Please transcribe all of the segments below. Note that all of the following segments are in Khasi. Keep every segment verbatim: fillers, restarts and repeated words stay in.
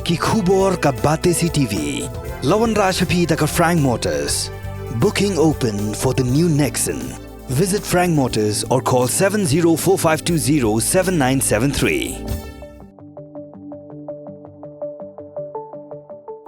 Ki khubor ka Batesi T V. La wanrah sha phi da ka Frank Motors. Booking open for the new Nexon. Visit Frank Motors or call seven zero four five two zero seven nine seven three.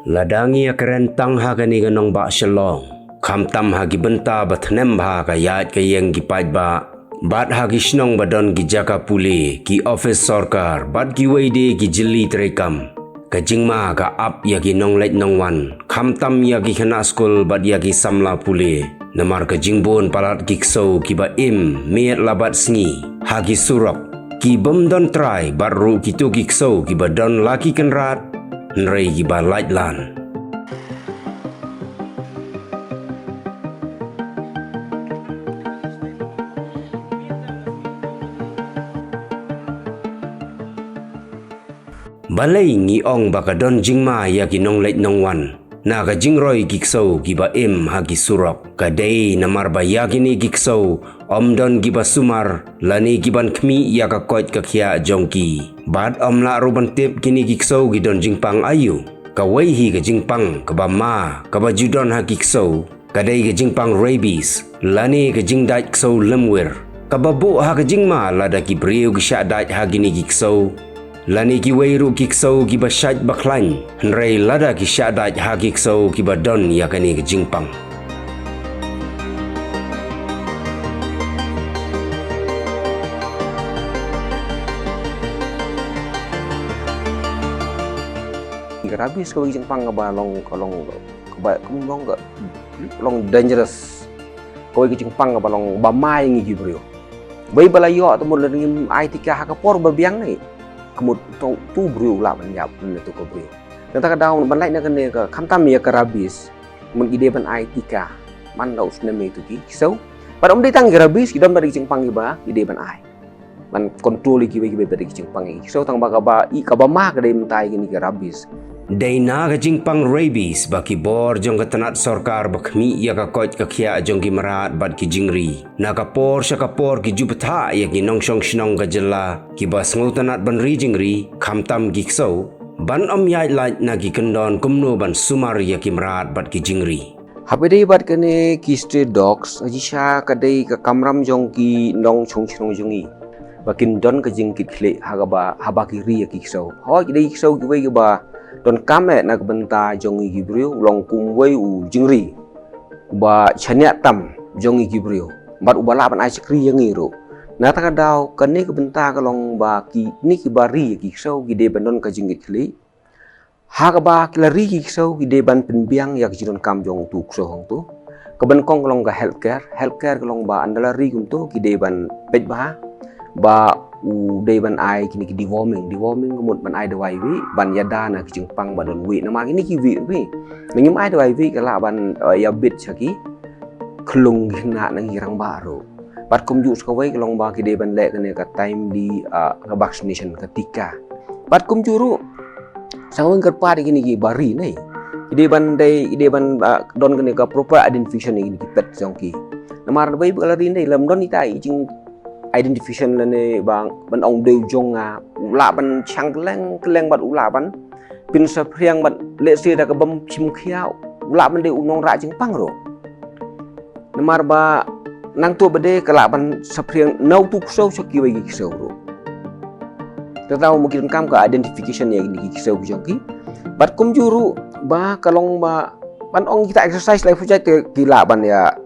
Lada ngi ïakren tang ha kane ka nongbah Shillong, khamtam ha ki bynta ba thnem bha ka ïaid ka ïeng ki paidbah, bad ha ki shnong ba don ki jaka pule, ki office sorkar, bad kiwei de ki jylli treikam, ka jingma ka ap ïa ki nongleit nongwan, khamtam ïa ki khynnah skul bad ïa ki samla pule. Namar ka jingbun palat ki ksew kiba im miet la bad sngi ha ki surok, ki bym don trai, bad ruh kito ki ksew kiba don la ki kynrad, hynrei kiba lait lan. Balei ngi ong ba ka don jingma ïa ki nongleit nongwan na ka jingroi ki ksew kiba im ha ki surok? Ka dei namar ba ïa kine ki ksew ym don kiba sumar lane kiban khmih ïa ka koit ka khiah jong ki. Bad ym lah ruh ban tip kine ki ksew ki don jingpang aïu. Kawei hi ka jingpang kaba ma kaba ju don ha ki ksew, ka dei ka jingpang rabies lane ka jingdait ksew lymwir, kaba buh ha ka jingma lada ki briew ki shah dait ha kine ki ksew, lane kiwei ruh ki ksew kiba shait ba khlaiñ, hynrei lada ki shah dait ha ki ksew kiba don ïa kane ka jingpang. Ka rabies kawei ka jingpang kaba long, ka long, kaba, kum long ka, long dangerous. Kawei ka jingpang kaba long ba ma ïa ngi ki briew. Wei ba la ïoh te mut lada ngim ai tika ha ka por ba biang ne, ka mut tu, tu briew lah ban ïap ne tu ka briew. Nangta ka daw ban lait na kane ka, khamtam ïa ka rabies, mut ki dei ban ai tika man la u snem ïa tu ki ksew. Bad ym dei tang ka rabies, ki don bad ki jingpang kiba ki dei ban ai, ban control ïa kiwei kiwei pat ki jingpang ïa ki ksew, tang ba kaba, i kaba ma ka dei mynta ïa kine ki rabies. Dei na ka jingpang rabies ba ki bor jong ka tnat sorkar ba khmih ïa ka koit ka khiah jong ki mrad bad ki jingri, na ka por sha ka por ki ju bthah ïa ki nongshong shnong ka jylla kiba sngewtynnat ban ri jingri, khamtam ki ksew, ban ym ïaid lait na ki kyndon kumno ban sumar ïa ki mrad bad ki jingri. Haba dei bad kane ki stray dogs, ha shisha ka dei ka kamram jong ki nongshong shnong jong ngi ba kin don ka jingkitkhlieh ha kaba, haba ki ri ïa ki ksew. Hooid, ki dei ki ksew kiwei kiba donkam eh na ka bynta jong ngi ki briew, long kum uwei u jingri uba shaniah tam jong ngi ki briew, bad uba lah ban ai shakri ïa ngi ruh. Nangta ka daw kane ka bynta ka long ba kine kiba ri ïa ki ksew ki dei ban don ka jingkitkhlieh. Ha kaba ki la ri ki ksew ki dei ban pynbiang ïa ka jingdonkam jong utu u ksew hangto. Kaba nyngkong ka long ka healthcare. Healthcare ka long ba ynda la ri kumto ki dei ban peit bha ba u dei ban ai kine ki deworming. Deworming ka mut ban ai dawai wieh ban ïada na ki jingpang ba don wieh. Namar kine ki wieh, wieh. Nangim ai dawai wieh ka lah ban, eh, ïa bit sha ki khlung, ki khynnah, na ki rangbah ruh. Bad kumjuh sa kawei ka long ba ki dei ban leh kane ka timely, ah, ka vaccination, ka tika. Bad kumjuh ruh sa kawei kyrpad ïa kine kiba ri ne, ki dei ban dei, ki dei ban, ah, don kane ka proper identification ïa kine ki pet jong ki. Namar ba ïa ba la ri ne, lym don ita i jing identification lane ba ban ong dei u jong nga, u lah ban shang kylleng kylleng bad u lah ban pynsaphriang bad lehse da ka bym shim khia u lah ban dei u nongrah jingpang ruh. Namar ba nangto ba dei ka lah ban saphriang na utu u ksew sha kiwei ki ksew ruh. Te tang ba ki donkam ka identification ïa kine ki ksew ki jong ki. Bad kumjuh ruh ba ka long ba ban ong kita exercise lai phuh jait te ki lah ban ïa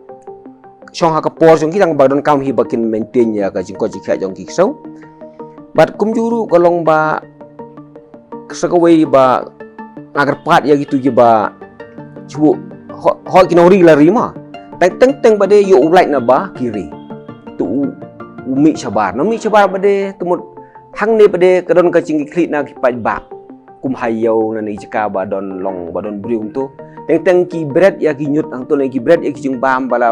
shong ha ka por jong ki tang ba donkam hi ba kin maintain ïa ka jingkoit jingkhiah jong ki ksew. Bad kumjuh ruh ka long ba sa kawei ba nga kyrpad ïa kitu kiba shu, ho-, hooid ki nongri la ri ma. Teng teng teng ba dei ïoh u lait na ba ki ri. Tu u, u mih shabar. Na mih shabar ba dei te mut hangne ba dei ka don ka jingkitkhlieh na ki paidbah. Kum ha ïew na ne jaka ba don long ba don briew kumto. Teng teng ki bret ïa ki ñiut hangto ne ki bret ïa ki jingbam ba la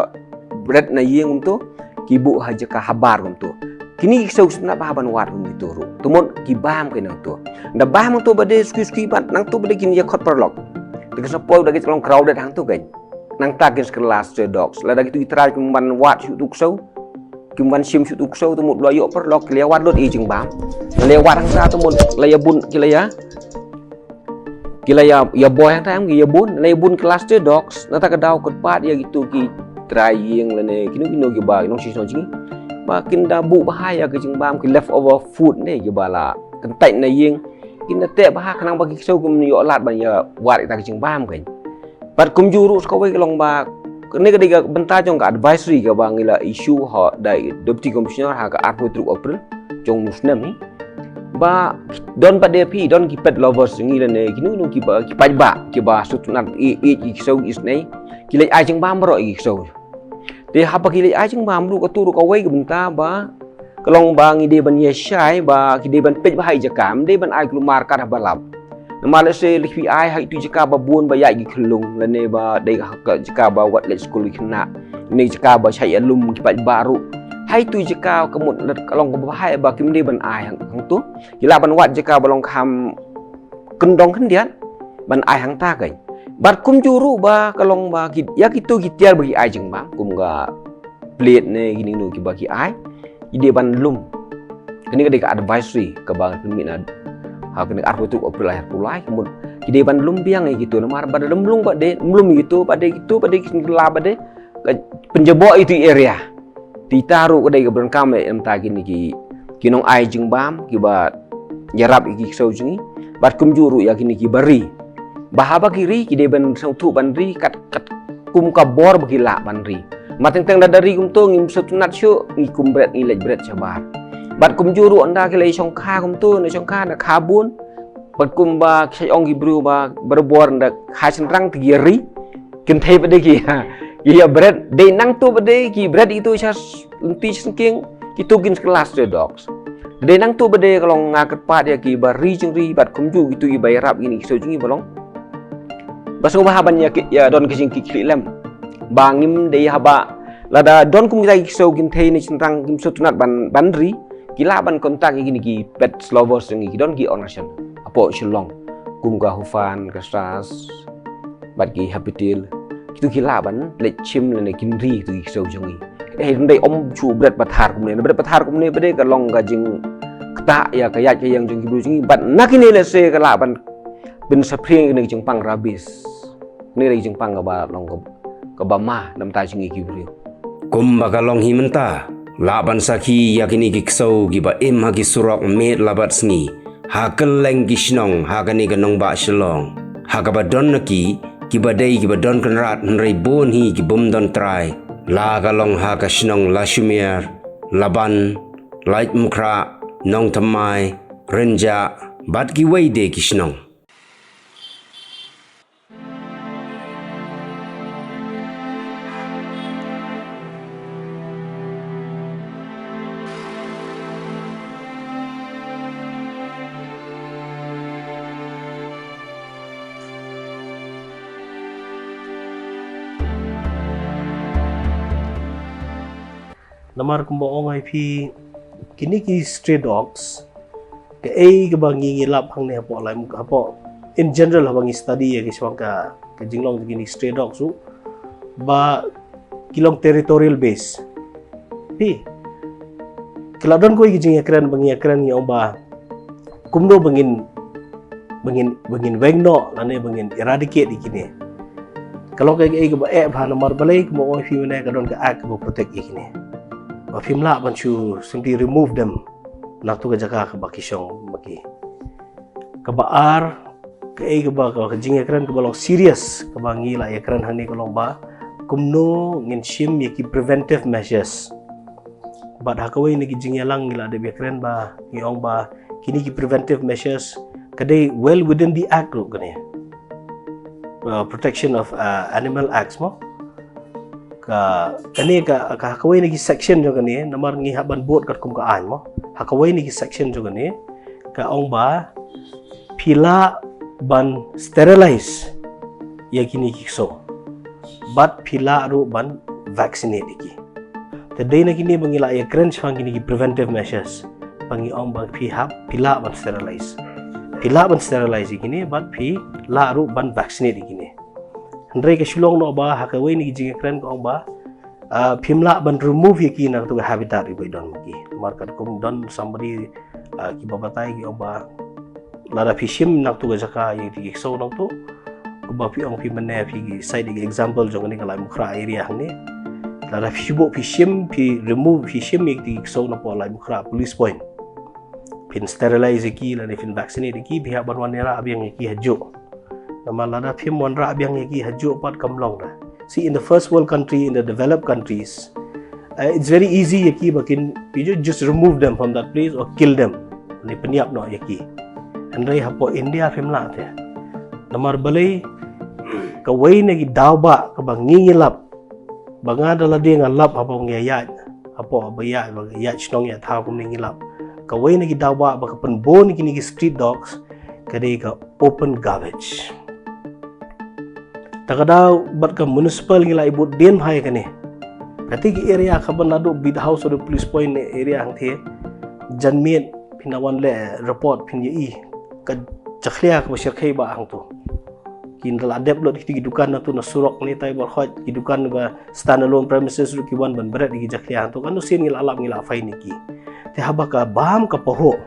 bret na ïing kumto. Ki buh ha jaka habar kumto. Kine ki ksew sngap ba ha ban wad kumto ruh. Te mut ki bam ki nangto. Da bam hangto ba dei suki suki bad nangto ba dei kin ïa khot paralok. Te ka sa poi da ki long crowded hangto kan. Nangta kin sa kylla stray dogs. Lada kitu ki trai kim ban wad shuh tu ksew. Kim ban shim shuh tu ksew te mut la ïoh paralok ki la ïa wad lut i jingbam. La ïa wad hangta te mut la ïa bun ki la ïa ki la ïa, ïa boi hangta em, ki ïa bun, la ïa bun ki la stray dogs, nangta ka daw kut pat ïa kitu ki trai ïing lane kino kino kiba nongshong shnong jong ngi, ba kin da buh bha ïa ka jingbam, ki leftover food ne kiba la kyntait na ïing, kin da teh bha khnang ba ki ksew kim ïoh lad ban ïa wad ïa ka jingbam kein. Bad kumjuh ruh sa kawei ka long ba, kane ka dei ka bynta jong ka advisory kaba ngi la issue ha da i Deputy Commissioner ha ka arphew tarik April jong u snem hi. Ba don pat de phi, don ki pet lovers ngi lane kino kino kiba, ki paidbah kiba sngewtynnat ïeit ïa ki ksew isynei, ki leit ai jingbam baroh ïa ki ksew. Te haba ki leit ai jingbam ruh, katu ruh kawei ka bynta ba ka long ba ngi dei ban ïa shai ba ki dei ban peit bha ïa jaka, ym dei ban ai kulmar kat haba lap. Namar lehse lei phi ai ha itu i jaka ba bun ba ïaid ki khyllung lane ba dei ha ka jaka ba wat leit skul ki khynnah, ne jaka ba shait ïalum ki paidbah ruh. Ha itu i jaka ka mut ka long kaba bha ba kim dei ban ai hang, hangtu. Ki lah ban wad jaka ba long kham kyndong khyndiat ban ai hangta kein. Bad kumjuh ruh ba ka long ba ki, ïa kitu ki tiar ba ki ai jingbam, kum ka plate ne kino kino kiba ki ai, ki dei ban lum. Kane ka dei ka advisory kaba pynmih na ha kane ka arphew tarik April arphew lai, ka mut ki dei ban lum biang ïa kitu, namar ba lada ym lum pat de, ym lum ïa kitu pat de, kitu pat de ki sngewtynnat pat de, ka pynjaboh ïa itu i area. Te ita ruh ka dei kaba donkam eh, namar kine ki, ki nong ai jingbam kiba ïarap ïa ki ksew jong ngi, bad kumjuh ruh ïa kine kiba ri. Ba haba ki ri, ki dei ban sngewthuh ban ri kat, katkum ka bor ba ki lah ban ri. Namar teng teng lada ri kumto, ngim sngewtynnat shuh, ngi kum bret, ngi leit bret shabar. Bad kumjuh ruh ynda ki la ïa shongkha kumto, na shongkha na kha bun. Bad kumba ki shait ong ki briew ba barabor ynda kha shynrang te ki ïa ri, kynthei pat de ki ïa, ki ïa bret, dei nangtu pat de ki bret itu sha lynti sha syngkien, kitu kin kylla stray dogs. Dei nangtu pat de ka long, nga kyrpad ïa kiba ri jingri bad kumjuh kitu kiba ïarap ïa kine ki ksew jong ngi ba long, ba sngewbha ban ïa ki, ïa don ka jingkitkhlieh lem. Ba ngim dei, haba lada don kum kita ki ksew kynthei ne shynrang kim sngewtynnat ban, ban ri, ki lah ban contact ïa kine ki pet lovers jong ngi, ki don ki organisation hapoh Shillong, kum ka Hufan, ka Sras, bad ki Happy Tail. Kitu ki lah ban leit shim lane kin ri kitu ki ksew jong ngi. Eh, ym dei ym shu bret pathar kumne. Bret pathar kumne pat de ka long ka jingktah ïa ka ïaid ka ïeng jong ki briew jong ngi. Bad na kine lehse ka lah ban pynsaphriang ïa kane ka jingpang rabies. Kane ka dei ka jingpang kaba long ka, kaba ma na bynta jong ngi ki briew. Kumba ka long hi mynta, lah ban sakhi ïa kine ki ksew kiba im ha ki surok miet la bad sngi, ha kylleng ki shnong ha kane ka nongbah Shillong, ha kaba don na ki kiba dei kiba don kynrad hynrei bun hi ki bym don trai, la ka long ha ka shnong Lashumere, Laban, Laitumkhrah, Nongthymmai, Rynjah, bad kiwei de ki shnong. Namar kumba ong ai phi, kine ki stray dogs, kaei kaba ngi, ngi lap hangne hapoh Lai, hapoh, in general, haba ngi study ïa ki shwa ka, ka jinglong jong kine ki stray dogs ruh, ba ki long territorial base. Phi, ki la don kawei ki jingïakren ba ngi ïakren, ngi ong ba kumno ba ngin, ba ngin, ba ngin weng noh lane ba ngin eradicate ïa kine. Ka long kaei kaei kaba eh bha, namar balei, kumba ong ai phi mynne, ka don ka act kaba protect ïa kine. Ba phim lah ban shu simply remove them na katu ka jaka kaba ki shong ma ki. Kaba ar, kaei kaba, ka jingïakren kaba long serious kaba ngi la ïakren hangne ka long ba kumno ngin shim ïa ki preventive measures. Bad ha kawei na ki jingïalang ngi la dep ïakren ba ngi ong ba kine ki preventive measures ka dei well within the act ruh kane. Uh, Protection of, uh, Animal Acts mo. Ka, kane ka, ka ha kawei na ki section jong kane, namar ngi hap ban bud katkum ka aiñ mo. Ha kawei na ki section jong kane ka ong ba phi lah ban sterilize ïa kine ki ksew. Bad phi lah ruh ban vaccinate ïa ki. Te dei na kine ba ngi la ïakren shaphang kine ki preventive measures. Ba ngi ong ba phi hap, phi lah ban sterilize. Phi lah ban sterilize ïa kine, bad phi lah ruh ban vaccinate ïa kine. Hynrei ka shu long noh ba ha kawei na ki jingïakren ka ong ba, ah, phim lah ban remove ïa ki na katu ka habitat kaba ki don ma ki. Namar katkum don somebody, ah, kiba batai ki ong ba lada phi shim nangtu ka jaka ïa ki ksew nangtu, kumba phi ong phi mynne phi cite ïa ki example jong kane ka Laitumkhrah area hangne. Lada phi buh phi shim, phi remove, phi shim ïa ki ksew napoh Laitumkhrah police point, phin sterilize ïa ki lane phin vaccinate ïa ki, phi hap ban wanrah biang ïa ki hajuh. Namar lada phim wanrah biang ïa ki hajuh pat kam long da. See, in the first world country, in the developed countries, uh, it's very easy ïa ki ba kin, you ju-, just remove them from that place or kill them. Lane pynïap noh ïa ki. Hynrei hapoh India phim lah te. Namar balei, kawei na ki daw ba kaba ngi ngi lap, ba nga da lade nga lap haba ngi ïaid, hapoh ba ïaid, ba ïaid shnong ïaid thaw kumne ngi lap. Kawei na ki daw ba, ba ka pynbun kine ki street dogs, ka dei ka open garbage. Ta ka daw bad ka municipal ngi la i bud dien bha ïa kane. Kata ki area kaba naduh Beat House haduh police point ne area hangte, janmiet phin da wan leh report phin ïa i ka jakhlia kaba shyrkhei ba hangtu. Kin da la dep lut kiti ki dukan nangtu na surok ne tai bor khot, ki dukan ba standalone premises ruh ki wan ban bret ki jakhlia hangtu. Kan tu sien ngi la lap ngi la fine ki. Te haba ka bam ka pahuh,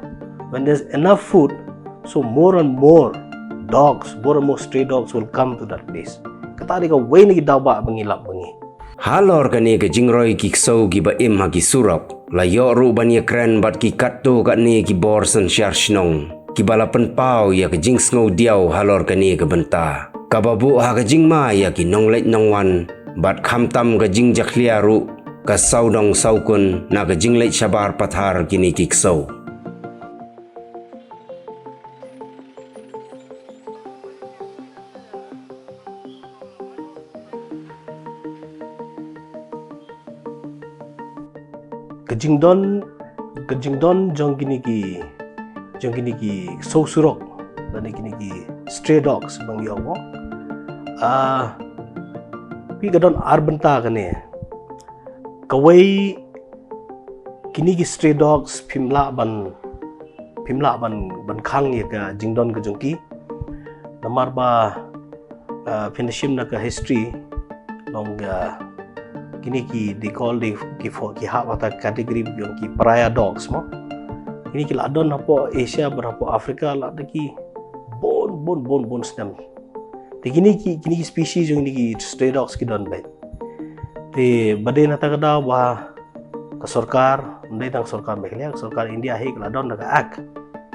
when there's enough food, so more and more dogs, more and more stray dogs will come to that place. Kata dei kawei na ki daw ba ba ngi lap ba ngi. Halor kane ka jingroi ki ksew kiba im ha ki surok, la ïoh ruh ban ïakren bad ki katto katne ki bor synshar shnong kiba la pynpaw ïa ka jingsngew diaw halor kane ka bynta, kaba buh ha ka jingma ïa ki nongleit nongwan bad khamtam ka jingjakhlia ruh ka sawdong sawkun na ka jingleit shabar pathar kine ki ksew. Ka jingdon, ka jingdon jong kine ki, jong kine ki ksew surok, lane kine ki stray dogs ba ngi ong mo. Ah, phi, ka don ar bynta kane. Kawei, kine ki stray dogs phim lah ban, phim lah ban, ban khang ïa ka jingdon ka jong ki. Namar ba, ah, phin da shim na ka history, long, ah, kine ki, they call, they, ki fo-, ki hap ha ta category jong ki pariah dogs mo. Kine ki la don hapoh Asia bad hapoh Africa la da ki bun, bun, bun, bun snem. Te kine ki, kine ki species jong kine ki stray dogs ki don beit. Te ba dei na ta ka daw ba ka sorkar, ym dei tang sorkar Meghalaya, ka sorkar India hi ka la don da ka act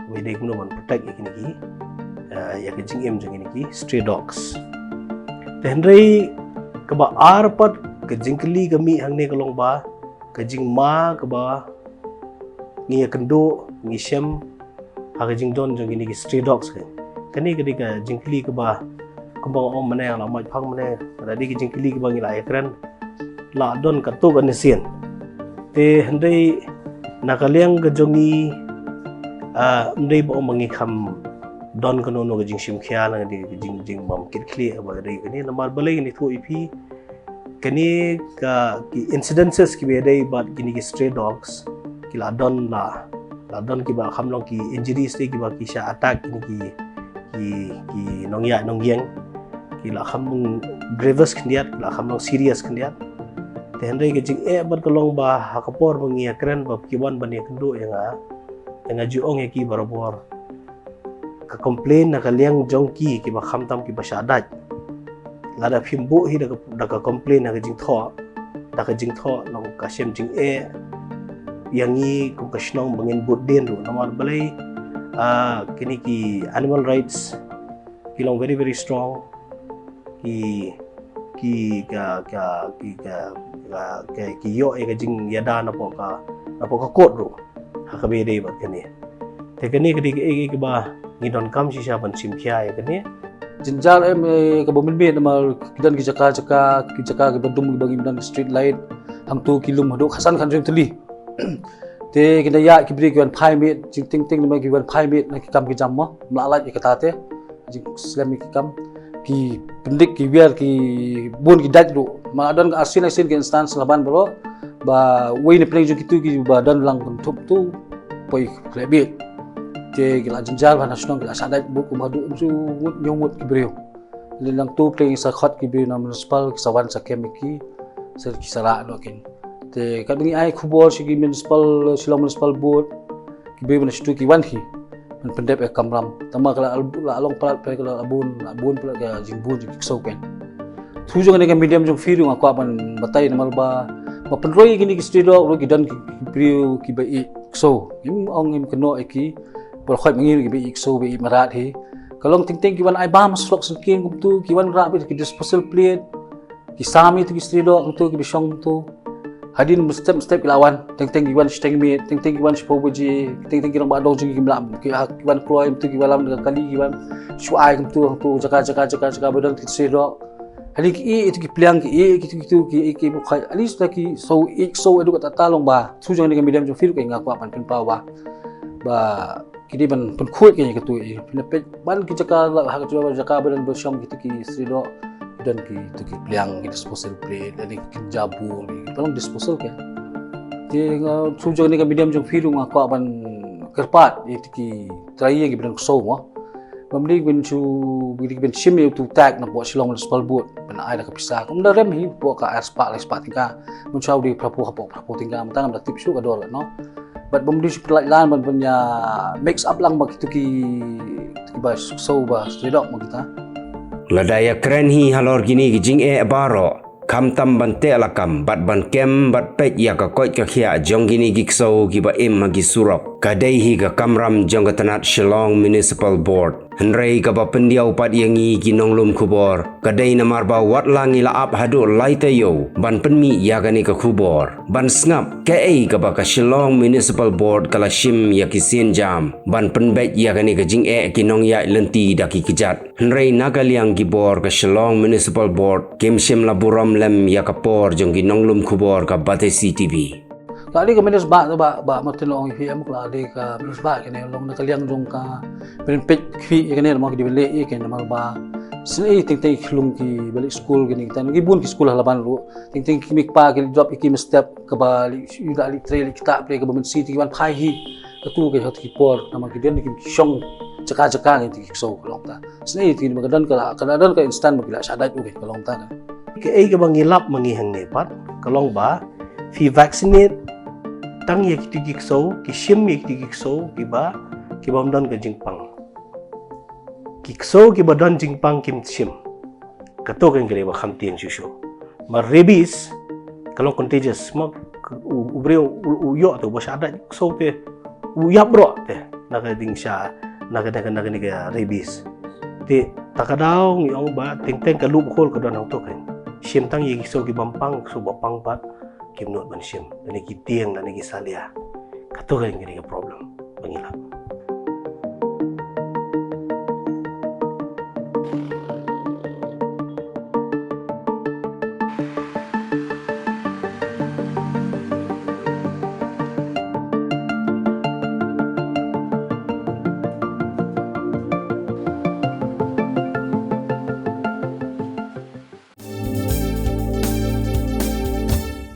ba dei kumno ban protect ïa kine ki, eh, ïa ka jingim jong kine ki stray dogs. Te hynrei kaba ar pat ka jingkylli ka mih hangne ka long ba ka jingma kaba ngi ïakynduh, ngi shem ha ka jingdon jong kine ki stray dogs ka. Kane ka dei ka jingkylli kaba, kumba nga ong mynne, la mait phang mynne, ka dei ka jingkylli kaba ngi la ïakren la don katto katne sien. Te hynrei na ka liang ka jong ngi, ah, ym dei ba ong ba ngi kham don kano kano ka jingshim khia, la ka dei ka jing, jingbym kit khlieh ba ka dei kane, namar balei ngi ïathuh ïa phi, kane ka, ki incidences kiba dei bad kine ki stray dogs ki la don, la, la don kiba kham long ki injuries te kiba ki shah attack kine ki, ki, ki nongïaid nongïeng, ki la kham long grievous khyndiat, ki la kham long serious khyndiat. Te hynrei ka jingeh bad ka long ba ha ka por ba ngi ïakren ba ki wan ban ïakynduh ïa nga, te nga ju ong ïa ki barabor, ka complain na ka liang jong ki kiba khamtam kiba shah dait. Lada phim buh hi da ka, da ka complain na ka jingthoh, da ka jingthoh long ka shem jingeh ïa ngi kum ka shnong ba ngin bud dien ruh, namar balei, ah, kine ki animal rights ki long very, very strong. Ki, ki, ka, ka, ki, ka, ka, ka, ki ïoh ïa ka jingïada napoh ka, napoh ka court ruh ha kaba ïadei bad kane. Te kane ka dei kaei kaei kaba ngi donkam shisha ban shim khia ïa kane. Jynjar em, eh, kaba mynmiet namar ki don ki jaka jaka, ki jaka kiba dum kiba ngim don street light, hangto ki lum haduh khatsan khathynriew tylli. Te ki da ïaid ki briew ki wan phai miet, jingteng teng namar ki wan phai miet na ki kam ki jam mo, ym lah lait ïa kata te. Jingslem ïa ki kam, ki pyndik ki wiar, ki bun ki dait ruh. Ma don ka arsien arsien ki instance la ban baroh ba wei na pdeng jong kito kiba don lang kynthup tu poi khleh bieit. Te ki la jynjar ba na shnong ki la shah dait bad kumba haduh hynriew ngut hynñiew ngut ki briew. Lei nangto pdeng sa khot ki briew na municipal ki sa wan sa kem ïa ki, sa ki sa rah noh kin. Te katba ngi ai khubor sha ki municipal, Shillong Municipal Board, ki briew na shuh ki wan hi. ban pyndep ïa ka kamram. Tangba ka la, la long palat phi, ka la bun, la bun palat ka jingbun jong ki ksew phi. Through jong kane ka medium jong phi ruh nga kwah ban batai namar ba, ba pynroi kine ki stray dog ruh ki don ki, ki briew kiba ïeit ksew. Ngim ong ngim kynnoh ïa ki, ba la khoit ma ngi ruh kiba ïeit ksew, ba ïeit mrad hi. Ka long teng teng ki wan ai bam ha surok syngkien kumtu, ki wan rah beit ki disposal plate, ki sam ïa kito ki stray dog kumtu, kiba shong kumtu. Hadien mynstep mynstep ki la wan, teng teng ki wan shiteng miet, teng teng ki wan shiphew baje, teng teng ki rangbah dong jong ngi kim lah, ki, ha, ki wan kloi kumtu, ki wan lam da ka kali, ki wan shu ai kumtu, kumtu jaka jaka jaka jaka ba don ki stray dog. Hadien ki ïeh ïa kito ki pliang, ki ïeh ïa kito, kito ki, ki, ki, at least da ki ksew, ïeit ksew haduh katta katta, long ba through jong kane ka medium jong phi ruh nga kwah ban pynpaw ba, ba ki dei ban pynkhuid ïa kito, ïa pynpeit ban ki jaka la, ha ka jaka ba don ba shong kito ki stray dog, don kito ki pliang, ki disposal plate, lane ki kynja bul, ki long disposal ka. Te nga, through jong kane ka medium jong phi ruh nga kwah ban kyrpad ïa kito ki trai ïing kiba don ksew mo. Bym dei ban shu, bym dei ban shim ïa uto u tag na poh Shillong Municipal Board ban ai da ka pisa. Kumba rem hi poh ka ar spah lai spah tyngka. Mynshwa u dei phraphew, hapoh phraphew tyngka, mynta ngam da tip shuh ka dor, no. Bad bym dei shu pynlait lan ban, ban ïa mix up lang ba kito ki, kito kiba ksew ba stray dog mo kita. Lada ïa kren hi halor kine ki jingeh baroh, khamtam ban teh lakam bad ban kem bad peit ïa ka koit ka khiah jong kine ki ksew kiba im ha ki surok, ka dei hi ka kamram jong ka tnat Shillong Municipal Board. Hynrei kaba pyndiaw pat ïa ngi ki nonglum khubor, ka dei namar ba wat la ngi la ap haduh lai taïew ban pynmih ïa kane ka khubor, ban sngap kaei kaba ka Shillong Municipal Board ka la shim ïa ki sienjam ban pynbeit ïa kane ka jingeh ki nongïaid lynti da ki kjat. Hynrei na ka liang ki bor ka Shillong Municipal Board kim shym la burom lem ïa ka por jong ki nonglum khubor ka Batesi TV. Ka dei ka minus ba, ba, ba Martin ong hi em, ka dei ka minus ba kane long na ka liang jong ka pynpeit khwih ïa kane, namar ki dei ban leh ïa kane namar ba sngewthuh teng teng ki khyllung kiba leit skul kine kita, ki bun ki skul ha Laban ruh, teng teng ki mei ki pa ki drop ïa ki mynstep, kaba leit ïa da leit trei leit ktah pyrshah kaba mynsi te ki wan phai hi. Katu ka jot ki por namar ki don ki shong jaka jaka ngi te ki ksew ka long ta. Sngewthuh te ki ba ka don ka la, ka la don ka instant ba ki la shah dait u ka long ta ka. Kaei kaba ngi lap ma ngi hangne pat ka long ba phi vaccinate tang ïa kito ki ksew, ki shim ïa kito ki ksew kiba, kiba ym don ka jingpang. Ki ksew kiba don jingpang kim shim. Kato ka ngi kane ba kham tieng shuh shuh. Ma rabies ka long contagious, ma u, u briew u, u ïoh te, ba shah dait ksew te u ïap baroh te na ka jingshah, na ka, na ka, na ka, na ka rabies. Te ta ka daw ngi ong ba teng teng ka loophole ka don hangto ka. Shim tang ïa ki ksew kiba ym pang, ksew ba pang pat kim nud ban shim. Lane ki tieng, lane ki salia. Kato ka ngi kane ka problem ba ngi lap.